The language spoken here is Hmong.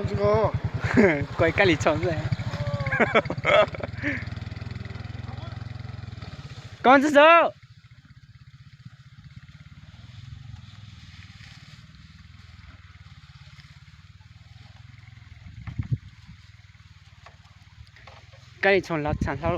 Koj Kab Lis Txhoos xwb. Koj ntxub xwb. Kab Lis Txhoos los txham hlau.